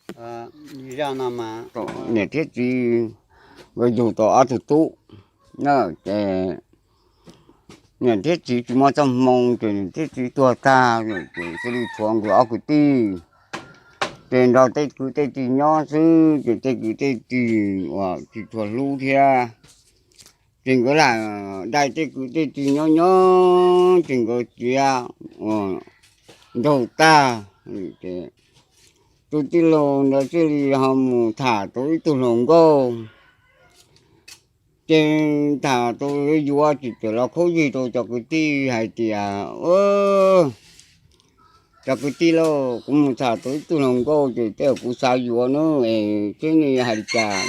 Niam thiab txiv nkawd yug tau ob tug tub na, ces niam thiab txiv tsis muaj txoj hmoo ces niam thiab txiv tuag tag, ces thiaj li tshuav nkawd ob kwv tij, ces nrog tej kwv tej tij nyob xwb, ces tej kwv tej tij uas tsis tshua hlub thiab, ces nkawd lam dai tej kwv tej tij nyob nyob ces nkawd txiav nraug tag, ces tus tij laug ntawd thiaj li ho mus tham tau ib tug hluas nkauj. Ces tham tau yuav ces txawm los khaub zig rau cov kwv tij hais tias, Cov kwv tij lauj, kuv mus tham tau ib tug hluas nkauj ces tej zaum kuv xav yuav no es thiab ne, hais li cas?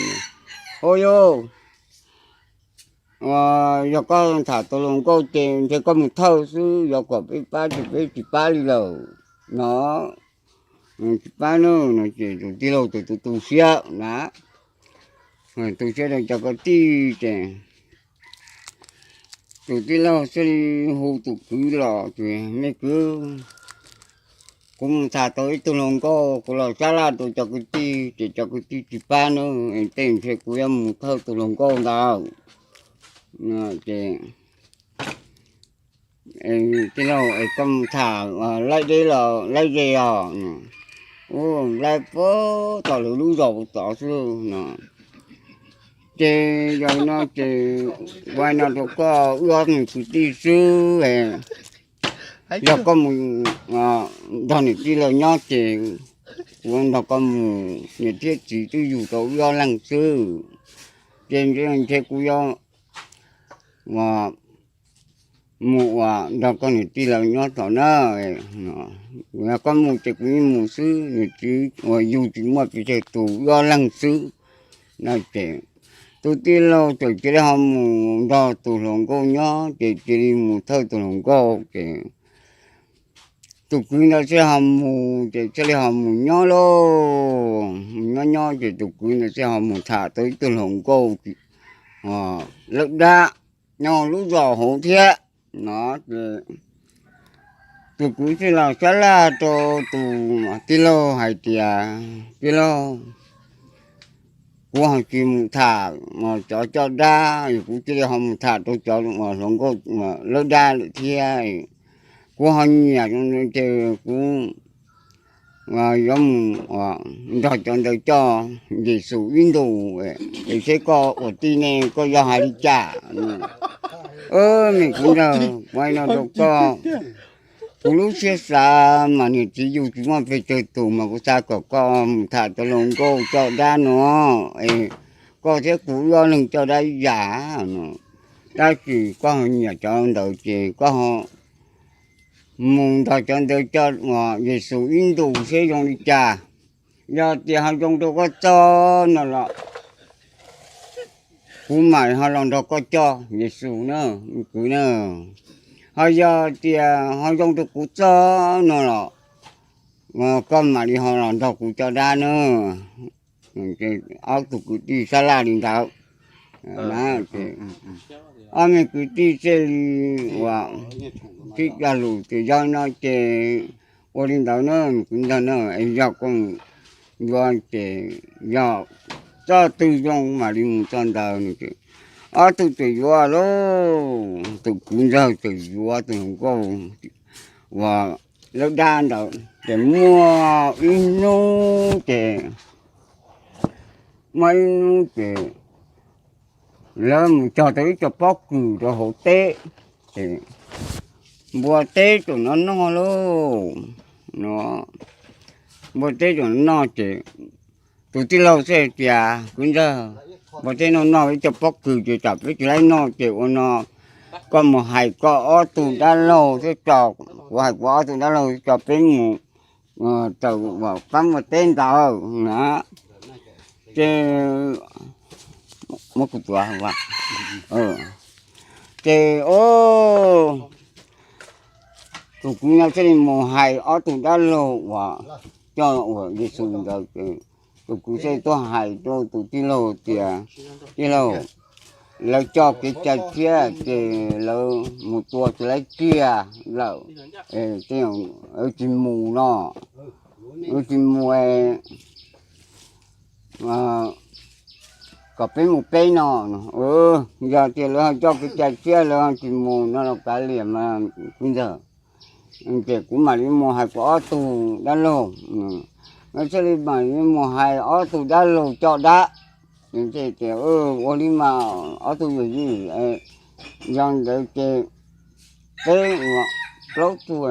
Hos yog, yog koj tham tau hluas nkauj ces ntshe koj mus thawj xwb, yuav kom peb pab ces peb tsis pab li lawm no. Tsis pab no no ces tus tij laug txawm tu tu siab na, tu siab rau cov kwv tij ces tus tij laug thiaj li hu tus kwv los ces, Me kwv, kuv mus tham tau ib tug hluas nkauj, kuv los sab laj rau cov kwv tij ces cov kwv tij tsis pab no, tej ntshe kuv yuav mus thawj tus hluas nkauj ntawd. Ces tij laug, es koj mus tham laib deb los laib ze os? Ub, laib puag tom lawv lub zos tod xwb no. Ces yog li no ces kuv hais no rau koj, wb ob me kwv tij xwb, yog koj mus nrog niam tij laug nyob ces kuv nrog koj mus, niam thiab txiv twb yug tau wb ob leeg xwb, ces ntshe kuv yuav mus ua nrog koj niam tij laug nyob tod na. Yog koj mus ces kuv yeej mus xwb, niam txiv uas yug tsis muaj pes tsawg tus, wb ob leeg xwb no. Ces tus tij laug txawm cia li ho mus nrog tus hluas nkauj nyob, ces cia li mus thawj tus hluas nkauj ces tus kwv ntawd thiaj ho mus, ces thiaj li ho mus nyob lauj. Mus nyob nyob ces tus kwv ntawd thiaj ho mus tham tau ib tug hluas nkauj lawb dab nyob lub zos hauv thiab no. Ces tus kwv thiaj los sab laj rau tus tij laug hais tias, Tij laug, kuv ho tsis mus tham cov coj dab, kuv cia li ho mus tham rau cov hluas nkauj lawb dab lawm thiab. Kuv ho nyiam ces kuv yuav mus nrog cov ntawd coj Yexus ib ntus, es seb koj ua tij ne koj yuav hais li cas? Me kwv ntxawg, kuv hais no rau koj, kuv lub siab xav mas niam txiv yug tsis muaj pes tsawg tus mas kuv xav kom koj mus tham cov hluas nkauj coj dab no, es koj thiab kuv wb ob leeg coj dab ib yam no. Tab sis koj ho nyiam cov ntawd ces koj ho mus nrog cov ntawd coj Yexus ib ntus seb zoo li cas. Yog tias ho zoo rau koj txoj no los kuv mam ho los nrog koj coj Yexus na, kwv na. Ho yog tias ho zoo rau kuv txoj no los koj mam li ho los nrog kuv coj dab na. Ob tug kwv tij sab laj li ntawd, ob me kwv tij thiaj li uas sib cog lus tias, Yog no ces ua li ntawd na, kwv ntxawg na, yog koj yuav ces yog txoj twg zoo mam li mus txoj ntawd no. Ces ob tug txawm yuav lauj, tus kwv ntxawg txawm yuav tus hluas nkauj uas lawb dab ntawd. Ces muaj ib hnub ces, muaj ib hnub ces lawv mus cog tau ib co pob kws rau hauv teb, ces npua teb tseem noj noj lauj. Npua teb tseem noj ces tus tij laug thiaj tias, Kwv ntxawg, npua teb noj noj ib co pob kws ces tsam peb tsis laib noj ces ua no, koj mus hais koj ob tug dab laug thiab tso, kuv hais kuv ob tug dab laug thiab tso peb mus raws pab npua teb ntawd na. Ces muab kuv tuav, ces o, tus kwv no thiaj li mus hais ob tug dab laug uas coj uas Yexus ntawd ces tus kwv thiaj tuaj hais rau tus tij laug tias, Tij laug, lawv coj kev cai tshiab ces lawv mus tua tsis laib tsiaj lawm, wb tsis mus no, wb tsis mus, kom peb mus peb no. Yog tias lawv ho coj kev cai tshiab lawv ho tsis mus no los kav liam mas kwv ntxawg, ces kuv mam li mus hais kuv ob tug dab laug, lawv thiaj li mam li mus hais ob tug dab laug coj dab. Ces tias ua li mas ob tug yawm yij, yog ntawd ces peb ua plaub tug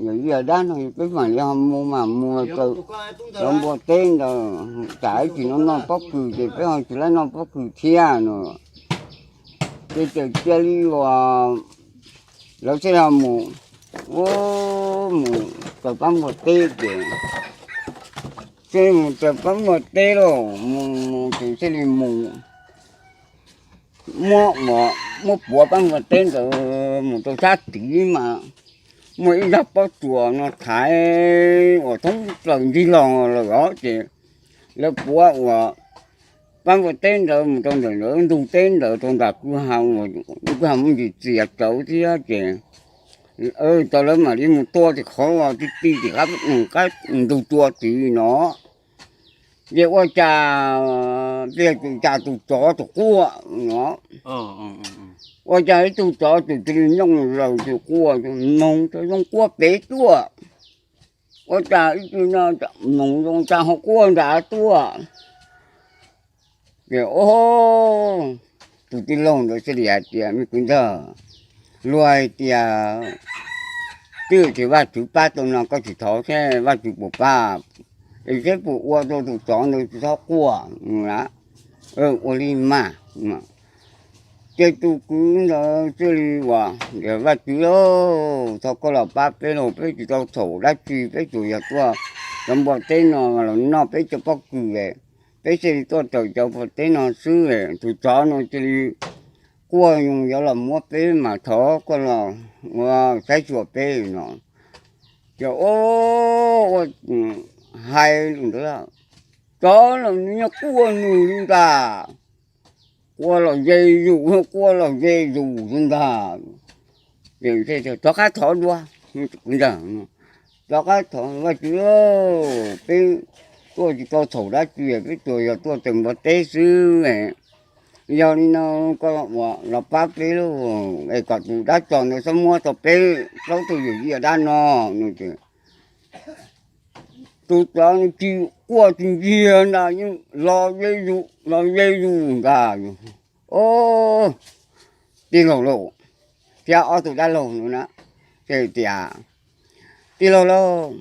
yawm yij dab no peb mam li ho mus mas mus rau lawv npua teb ntawd, tsam ib tsam noj noj pob kws ces peb ho tsis laib noj pob kws thiab no. Ces txawm cia li uas lawv thiaj li mus, ua mus raws pab npua teb ces thiaj li mus raws pab npua teb lauj, mus mus ces thiaj li mus muab, muab puav pab npua teb ntawd mus rau sab tid mas muaj ib zaj pob tsuas no thaiv uas thoob plaws ntig los lawm os ces lawv puav uas pab npua teb ntawd mus rau ntawm lawv ntug teb ntawd rau nram kwj ha, kwj ha muaj ntsis txias tsawv thiab ces tau lawv mam li mus tua tim qhov ti ti tim qab ntug tua tid no. Ces ua cas, tias tus cas tus tsov tus quaj no, ua cas ib tug tsov tus tis li nyooj zaws tus quaj moog zoo quaj pem tuaj, ua cas ib tug no moog zoo cas ho quaj nrad tuaj. Ces o, tus tij laug ntawd thiaj li hais tias me kwv ntxawg, luag hais tias twb yog tias Vajtswv pab tau no koj tsis thov seb Vajtswv puas pab, es seb puas ua rau tus tsov ntawd tsis txhob quaj na. Ua li mas. Ces tus kwv ntawd thiaj li uas, Vajtswv lauj, thov koj los pab peb lauj, peb tsis tau txhaum dab tsi, peb tsuas yog tuaj cov npua teb no los noj peb cov pob kws, peb thiaj li tuaj raws cov npua teb no xwb, tus tsov no cia li quaj yuav los muab peb mas thov koj los ua saib xyuas peb no. Ces o, ua hais lus ntawd, tsov los nws nyob quaj nws li ntag, quaj los ze zus, quaj los ze zus li ntag. Rov qab thov dua, rov qab thov Vajtswv, peb tuaj tsis tau txhaum dab tsi, peb tsuas yog tuaj raws npua teb xwb. Yog li no koj los pab peb lauj, es kom tus dab tsov ntawd txhob muab tau peb plaub tug yawm yij dab no. Tus tsov tsis quaj tsis ntsiag ntag, yeej los ze zus los ze zus ntag. O, tij laug lauj, thiab ob tug dab laug no na, ces tias, tij laug lauj,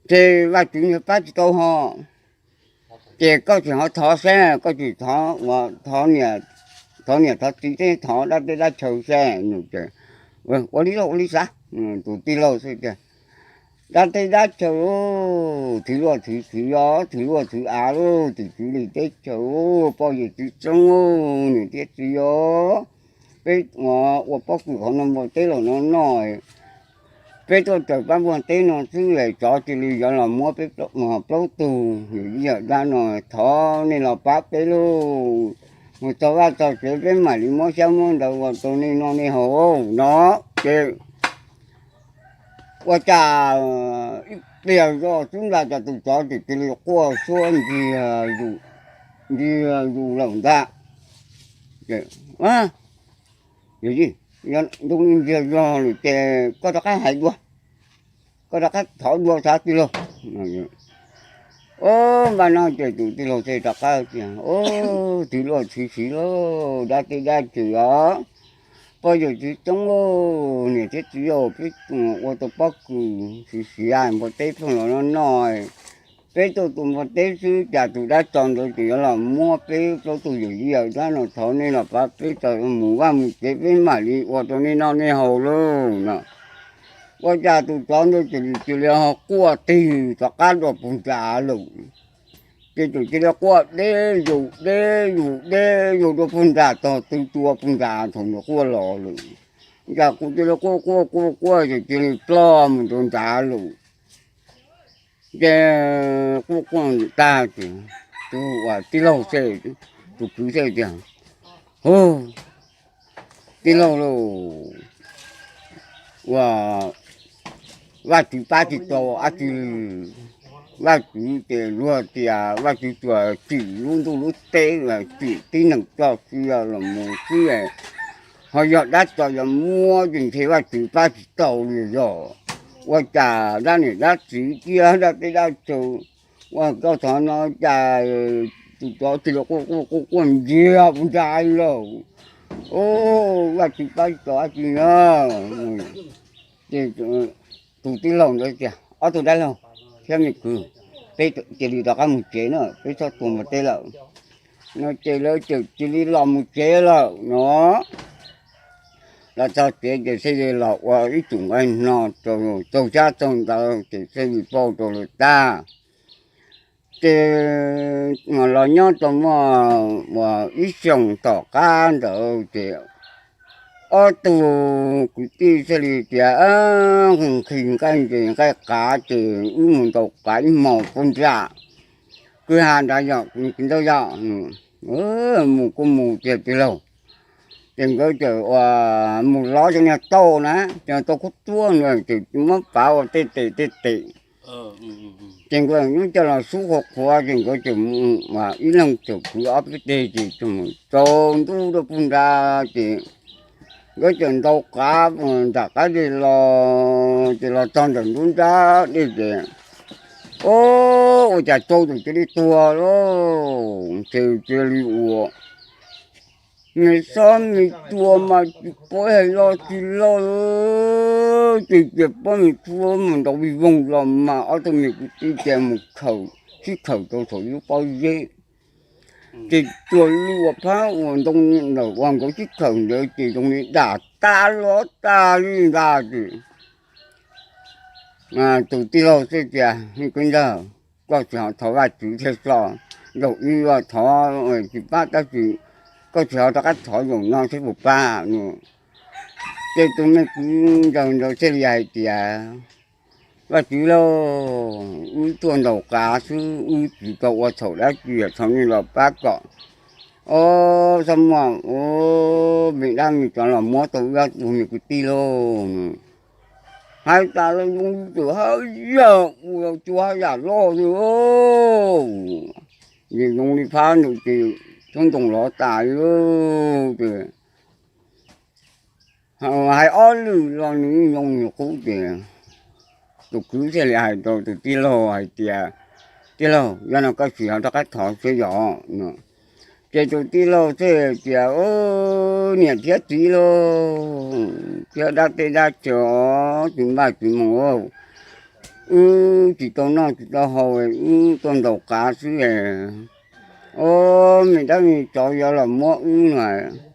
ces Vajtswv nws pab tsis tau ho, ces koj tseem ho thov seb, koj tseem thov, thov niam thov txiv thiab thov dab teb dab chaw seb. Ua li lauj, ua li xav. Tus tij laug xwb tias, dab teb dab chaw, thwv luaj thwv txwv os, thwv luaj thwv av lauj, tim tswv li teb chaws, poj yawm txwv txoob, niam thiab txiv os, peb ua pob kws qhov no npua teb los no noj, peb tuaj raws pab npua teb no xwb, tsov cia li yuav los muab peb plaub tug yawm yij yawm dab no, thov nej los pab peb lauj, mus txog vaj txog tsev peb mam li muab xyab muab ntawv ua rau nej noj nej haus no. Ces ua cas ib pliag zoj xwb ntag cas tus tsov ces cia li quaj suab ntsiag zus, ntsiag zus lawm ntag. Yog zoo li ntsiag zog lawm ces koj rov qab hais dua, koj rov qab thov dua xav tij laug. O, npaj no ces tus tij laug thiaj rov qab tias, o, thwv luaj thwv siv lauj, dab teb dab chaw os, poj yawm txwv txoob lauj, niam thiab txiv yau, peb ua tau pob kws siv siav npua teb pheej los noj noj, peb tuaj tua npua teb xwb cas tus dab tsov ntawd ces yuav los muab peb plaub tug yawm yij yawm dab no, thov nej los pab peb tau mus vaj mus tsev peb mam li ua rau nej noj nej haus lauj no. Ua cas tus tsov ntawd cia li ho quaj tig rov qab dua puag nram lawm, ces txawm cia li quaj deb zus deb zus deb zus dua puag nram tog tw tua puag nram thaum nws quaj los lawm. Cas kuv cia li quaj quaj quaj quaj ces cia li ploj mus rau nrad lawm. Ces quaj quaj tag ces tus uas tij laug xwb, tus kwv xwb tias, tij laug lauj, ua Vajtswv pab tsis tau dab tsi li. Vajtswv ces luag tias Vajtswv tsuas tsim lub ntuj lub teb, tsim tib neeg txoj sia los mus xwb, ho yog dab tsov yog muab ces ntshe Vajtswv pab tsis tau li yog. Ua cas dab niam dab txiv thiab dab teb dab chaw, ua koj thov no cas tus tsov tig los quaj quaj quaj ntsia puag nrad lawm. Vaj tswv pab tsis tau dab tsi na. Ces tus tij laug ntawd tias, ob tug dab laug thiab me kwv, peb cia li rov qab mus tsev na, peb txhob tuag mus teb lawm no. Ces lawv txawm cia li los mus tsev lawm no. Los txog tsev ces thiaj li los ua ib tug nqaij no rau, txaug xyab txaug ntawv ces thiaj li pauj rau lawv tag. Ces los nyob tau muaj uas ib xyoos tom qab ntawd ces ob tug kwv tij thiaj li tias, nqhis nqaij ces nqaij qav ces wb mus ntaus qav ib hmos puag nram kwj ha nrad yom, kwv ntawd yom. Mus kuj mus tiag tij laug. Ces nkawd txawm ua mus lov cov niag tauj na, cov tauj kub tuab na, ces muab pav ua tej tes tej tes. Ces nkawd mus coj los xub qhuav qhuav ces nkawd txawm mus, ib leeg txawm kwv ob peb teg ces txawm mus tsaus ntuj rau puag nrad ces nkawd txawm ntaus qav nram qab dej los ces los txog ntawm nruab nrab dej ces, o, ua cas tsau txawm cia li tuag lauj. Ces cia li ua me xob me cua mas tsis paub hais los tsis los, ces cia pob me tsuab mus ntaus vij voog los mas ob tug me kwv tij cia mus khaws, sib khaws rau saum lub pob zeb. Ces tsuas li ua phab uas ntoo ntawm uas nkawd sib khaws ntawd ces zoo li dam tag los tag li ntag ces tus tij laug thiaj tias, kwv ntxawg, koj tsis ho thov Vajtswv thiab tso, zaum ib los thov tsis pab tab sis koj tsis ho rov qab thov zaum no thiab puas pab no. Ces tus me kwv ntxawg ntawd thiaj li hais tias, Vajtswv lauj, wb tuaj ntaus qav xwb wb tsis tau ua txhaum dab tsi, thov nej los pab kom txhob muaj me dab me tsov los muab tau wb ob tug me kwv tij lauj. Hais tas los zoo li tus haj yam ua cua haj yam loj li, ces zoo li phab ntawd ces tsob ntoo lov tas li ces hais ob lwm los nws zoo nws qub ces tus kwv thiaj li hais rau tus tij laug hais tias, Tij laug, yog no koj tsis ho rov qab thov thiab yom no. Ces tus tij laug thiaj tias, Niam thiab txiv lauj, thiab dab teb dab chaw, tsis npaj tsis mus, wb tsis tau noj tsis tau haus, wb tuaj ntaus qav xwb. O, me dab me tsov yuav los muab wb no,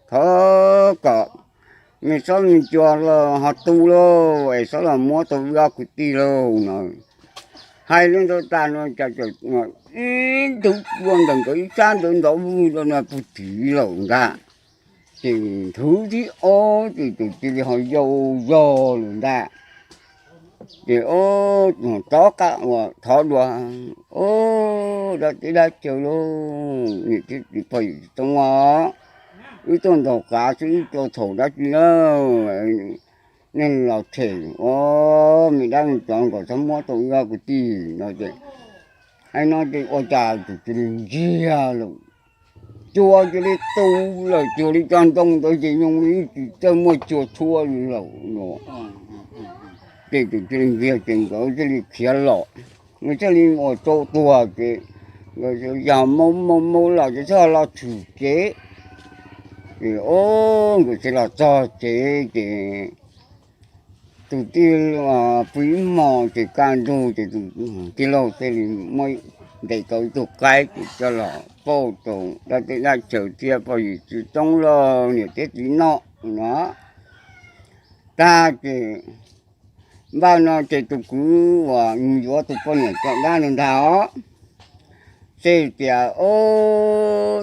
thov kom me tsob me cua los ho tu lauj, es txhob los muab tau wb ob kwv tij lauj no. Hais li ntawd tas no cas ib tug cua ntawm nkawd ib sab ntawd ntov vwg rau no puag tim lawm ntag. Ces nthwv thib ob ces tus cia li ho yau zog lawm ntag. Ces rov qab uas thov dua, O, dab teb dab chaw lauj, niam thiab txiv pog yawm tsis tau os, wb tuaj ntaus qav xwb wb tsis tau txhaum dab tsi na. Nej los them, o, me dab me tsov kom txhob muab tau wb ob kwv tij no ces, hais no ces ua cas tus cia li ntsiag lawm, cua cia li tu lawm, cuag li cov ntoo ntawd ces zoo li tsis txawj muaj cua tshuab li lawm no. Ces tus cia li ntsiag ces nkawd thiaj li khiav los, nws thiaj li ua tsau tuag ces nkawd yog maub maub maub los ces thiaj los tshwm kev. Ces o, nkawd thiaj los txog tsev ces tus tij, pw ib hmos ces kaj ntug ces tus tij laug thiaj li muab ntes tau ib tug qaib ces coj los pauj rau dab teb dab chaw thiab pog yawm txiv txoob lauj niam thiab txiv noj no. Tag ces npaj no ces tus kwv uas yuav tus poj niam coj dab no ntag os, thiaj tias, O,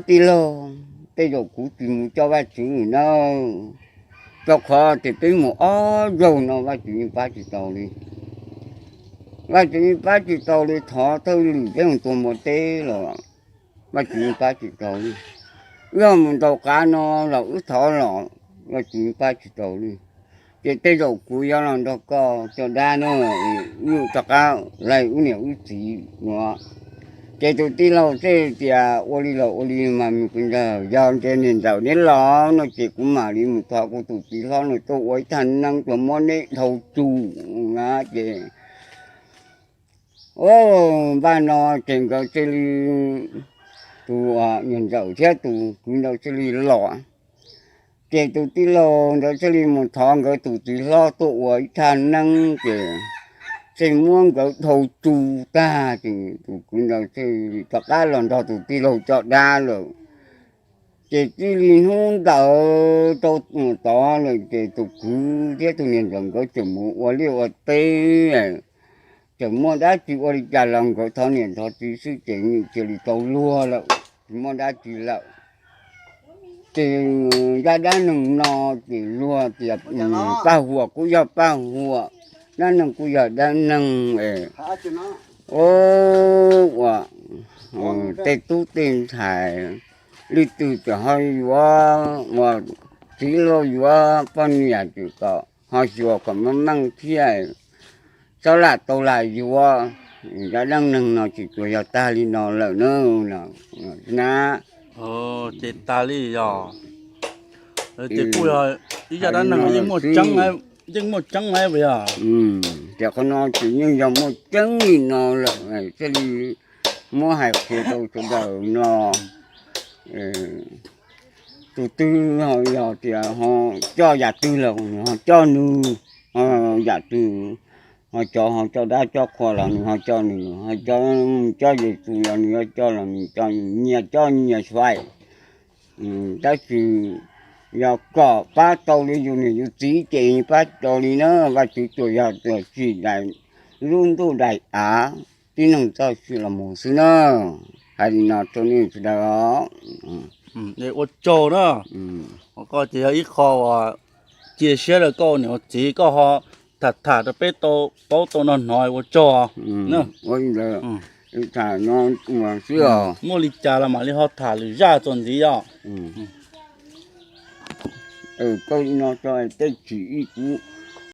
tij laug, tej zaum kuv tsis mus coj Vajtswv na, rau qhov tias peb mus ob zaug no Vajtswv yeej pab tsis tau li. Vajtswv yeej pab tsis tau li, thov thawj lwm peb mus tua npua teb los Vajtswv yeej pab tsis tau li. Wb ho mus ntaus qav no los wb thov los Vajtswv yeej pab tsis tau li. Ces tej zaum kuv yuav los nrog koj coj dab na, wb rov qab laij wb niam wb txiv no. Ces tus tij laug thiaj tias, Ua li los ua li mas me kwv ntxawg, yog ntshe niam ntxawm neb los no ces kuv mam li mus thov kuv tus txiv hlob no tuaj ua ib thaj neeb tuaj muab neb dhau tsum na. Ces npaj no ces nkawd thiaj li, tus niam ntxawm thiab tus kwv ntawd thiaj li los. Ces tus tij laug ntawd thiaj li mus thov nkawd tus txiv hlob tuaj ua ib thaj neeb ces thiaj muab nkawd dhau tsum tag ces tus kwv ntawd thiaj rov qab los nrog tus tij laug coj dab lawm. Ces txij li hnub ntawd rau tod lawm ces tus kwv thiab tus niam ntxawm nkawd tseem mus ua liaj ua teb, tseem muaj dab tsi ua li cas los nkawd thov niam thov txiv xwb ces nws cia li tau luag lawm, tsis muaj dab tsi lawm. Ces zaj dab neeg no ces luag tias paj huam kuj yog paj huam, dab neeg kuj yog dab neeg. Ua tej tub tej ntxhais leej twg tseem ho yuav, ua txiv los yuav poj niam ces kom ho xyuas kom meej meej thiab, txhob lam tau lam yuav. Zaj dab neeg no ces tsuas yog tag li no lawm na. Ces tag li yog, ces kuj yog ib zaj dab neeg yeej muaj tseeb, yeej muaj tseeb lawm yog. Ces qhov no ces yeej yog muaj tseeb li no lawm thiaj li muab hais qhia rau sawv daws no. Tus twg ho yog tias ho coj yam twg los nws ho coj nws, yam twg ho cov ho coj dab coj qhua los nws ho coj nws, ho cov coj Yexus los nws ho coj los nws coj, nyias coj nyias fais. Tab sis yog kom pab tau li yus niam yus txiv ces pab tau li na. Vaj tswv tsuas yog tuag tsim daim lub ntuj daim av, tib neeg txoj sia los mus xwb na. Hais li no rau nej sawv daws os. Ua tsaug na, koj ces yog ib qho uas cia siab rau koj niam ua txiv, koj ho tham tham rau peb tau paub tau no hnov, ua tsaug. Muaj li cas los mam li ho tham lwm zaj txuas ntxiv os. Koj li no tso, tej chim ib kuv